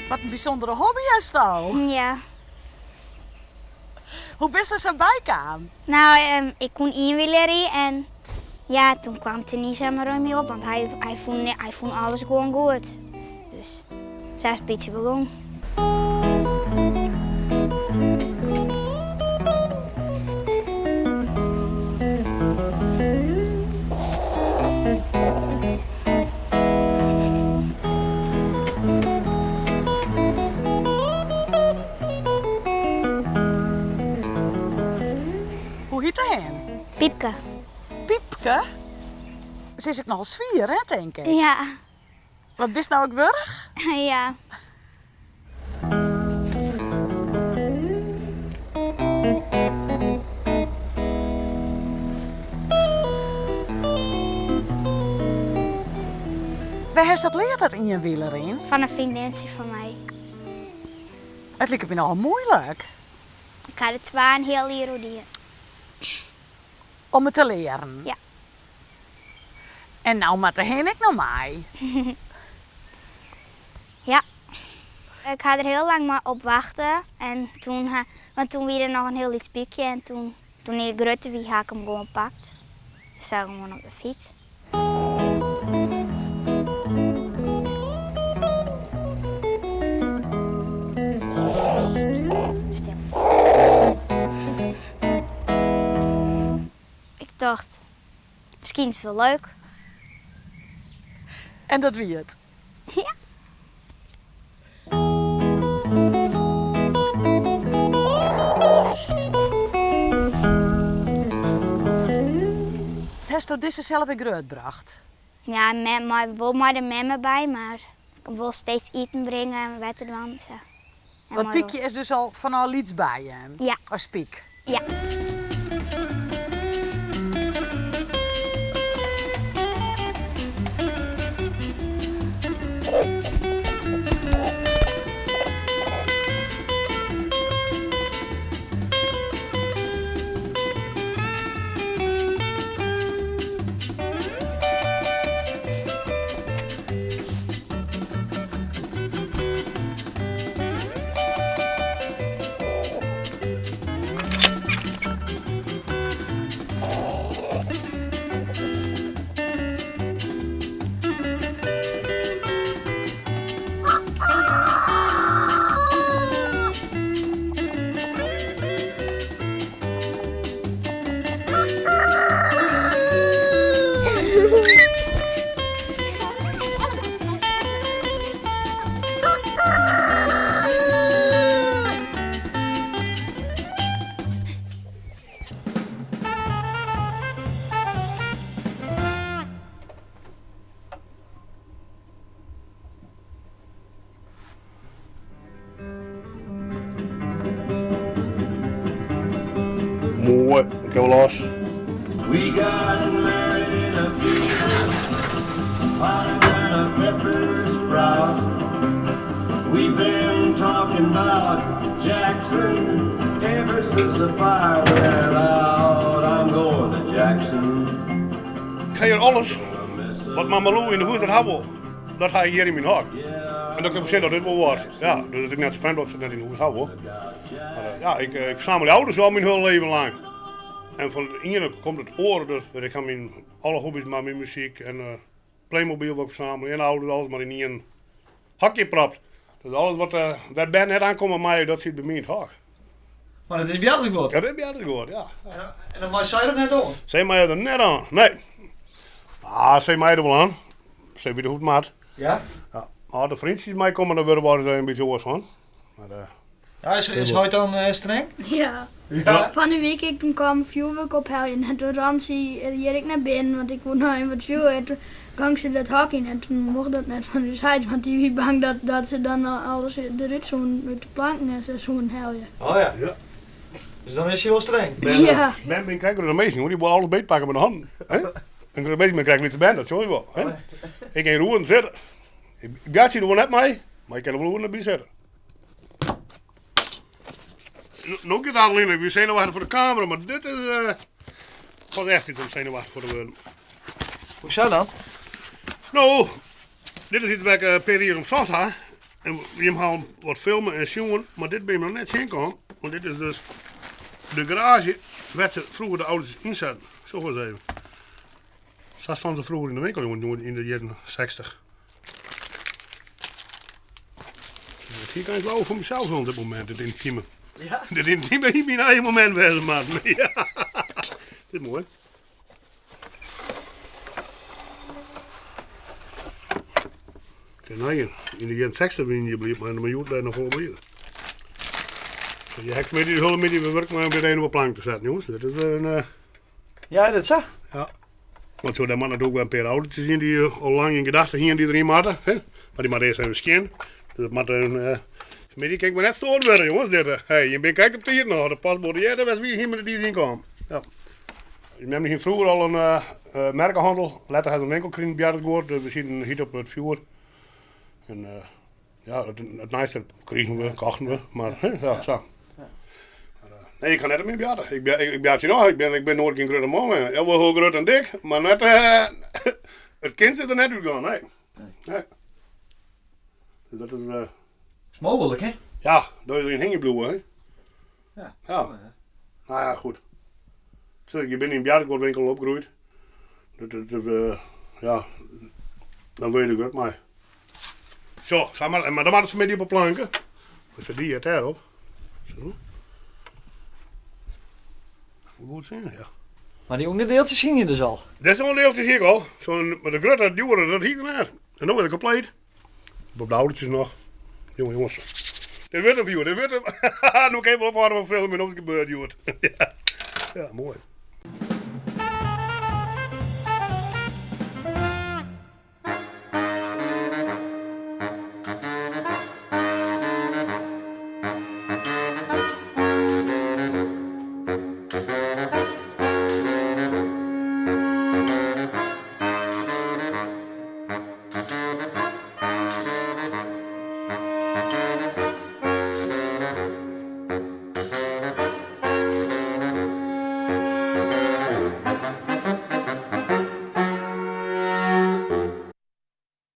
Wat in bysûndere hobby hasto. Ja. Hoe bist der sa by kaam? No, ik koe ienwielerje en ja, toen kwam Tenisa mar by my op, want hy, hy, fûn, hy fûn alles gewoan goed. Dus sa is it bytsje begûn. Hoe hjit de hin? Piepke. Piepke? Se is ek nochal swier, hè, tink ik? Ja. Wat bist no ek wurch? Ja. Wêr hast dat leard, dat ienwielerjen? Fan in freondintsje fan my. It liket my nochal muoilik. Ik ha der twa en heal jier oer dien. Om it te learen? Ja. En no moat de hin ek noch mei? Ja. Ik ha der hiel lang mei op wachte en toen ha, want toen wie der noch in hiel lyts pykje en toen, toen hy grutter wie, ha ik him gewoan pakt. Sa gewoan op de fyts. Stil. Ik tocht, miskien is it wol leuk. En dat wie it? Ja. Hasto dizze sels ek grutbrocht? Ja, mei, wol mei de memme by, mar wol steeds iten bringe en wetter dwaan. Sa. Want Pykje is dus al fanôf lyts by jim? Ja. As pyk? Ja. Moai, ik ha wol los. We got married in a field, hotter than a pepper sprout. We've been talking about Jackson ever since the fire went out. I'm going to Jackson. Ik ha hjir alles wat Mamaloe yn 'e hûs dat ha wol. Dat ha ik hjir yn myn hok. En dan kin ik sjen dat dit wol wat. Ja, dus it is net sa frjemd dat se it net yn 'e hûs ha wol. Mar eh, ja, ik, eh, ik fersamel auto's al myn hiele leven lang. En fan it iene komt it oare, dus ik ha myn alle hobby's mar myn muzyk en eh, Playmobil wat ik fersamel en auto's, alles mar yn ien hokje propt. Dus alles wat uh, wêr't bern net oankomme meie, dat sit by my yn it hok. Mar dat is boartersguod? Ja, dat is boartersguod, ja. En dan mei sy der net oan? Sy mei der net oan, nee. Ah, sy mei der wol oan. Sy wit hoe't it moat. Ja? Ja. As de freontsjes meikomme, dan wurde we in bytsje oars fan. Mar, uh... Ja, is, is heit dan eh, streng? Ja. Fan de wike ik toen kwam fjoerwurk opheljen en toen ran se hjir ek nei binnen, want ik woe noch even wat fjoer. En toen gong se dat hok yn en toen mocht dat net fan ús heit, want dy wie bang dat, dat se dan alles derút soenen, út de planken en sa soenen helje. Oh ja. Ja. Dus dan is hy wol streng. Ja. Bern binne krekt grutte minsken, hoor. Die wollen alles beetpakken met de handen. Hè? En grutte minsken binne krekt lytse bern, dat sjoch je wol. Hè? Ik kin roeren sitte. Ik bjartsje der wol net mei, mar ik kin der wol oeren derby sitte. No giet Adeline, ik wie senuwachtich foar de kamera, mar dit is uh, pas echt iets om senuwachtich foar te wurden. Hoezo dan? No, dit is iets wêr't ik in pear jier om socht ha. En jim ha wat filmen en sjoen, mar dit bin je noch net tsjinkaam. Want dit is dus de garaazje wêr't se froeger de auto's ynsetten. Sjoch ris even. Sa stond ze froeger yn de winkel, jongen, yn de jierren 60. Hier kan ik wel voor mezelf op dit moment, dit intieme. Ja? Dit intieme hier mijn eigen moment wezen, man. Ja. Dit is mooi. Nee, yn de jierren 60 wiene je bliid mei, mar hjoed noch wol bliid. Je hekt met die hele midden we werk maar om dit een op de plank te zetten, jongens. Dat is een. Uh... Ja, dat sa. Ja. Want zo, daar moet natuurlijk wel een paar autootjes in die al lang in gedachten hier die erin moeten. Hè? Maar die moet eerst even skin. Dus dat moet een. Uh, die kan ik maar net stoord worden, jongens. Dit, uh, hey, je bent kijk op de nog. De pasbode, ja, dat was wie hier met die zien komen. Ja. We hebben hier vroeger al een uh, uh, merkenhandel. Later had een winkel in Bjartgoor. Dus we zitten hier op het vuur. En uh, ja, het, het nijste kregen we, kochten we. Maar hè, ja, zo. Nee, ik ga net meer bjarten. Ik, ik, ik bjart je nog. Ik ben nooit geen grote man. Ja, wel heel groot en dik, maar net, het kind zit er net uit nee. Nee. Dus dat is... is mogelijk, hè? Ja, dat is erin hingen bloeien, hè? Ja. Ja. Nou ja, goed. Je bent in een bjartgoedwinkel opgegroeid. Dat, dat, dat, uh, ja, dan weet ik het maar. Zo, zeg maar, maar dan waren ze met die op de planken. Dus die het erop. Zo. Goed zijn, ja. Maar die onderdeeltjes zien je dus al? Dat is onderdeeltjes zie ik al. Zo'n, maar de grote duwere, dat hier ernaar. En dan wordt het compleet. Op de autootjes nog. Jongen, jongens. Dit wordt een view, dit wordt een... nu kan je wel ophouden van filmen en of het gebeurt, joh. ja. ja, mooi.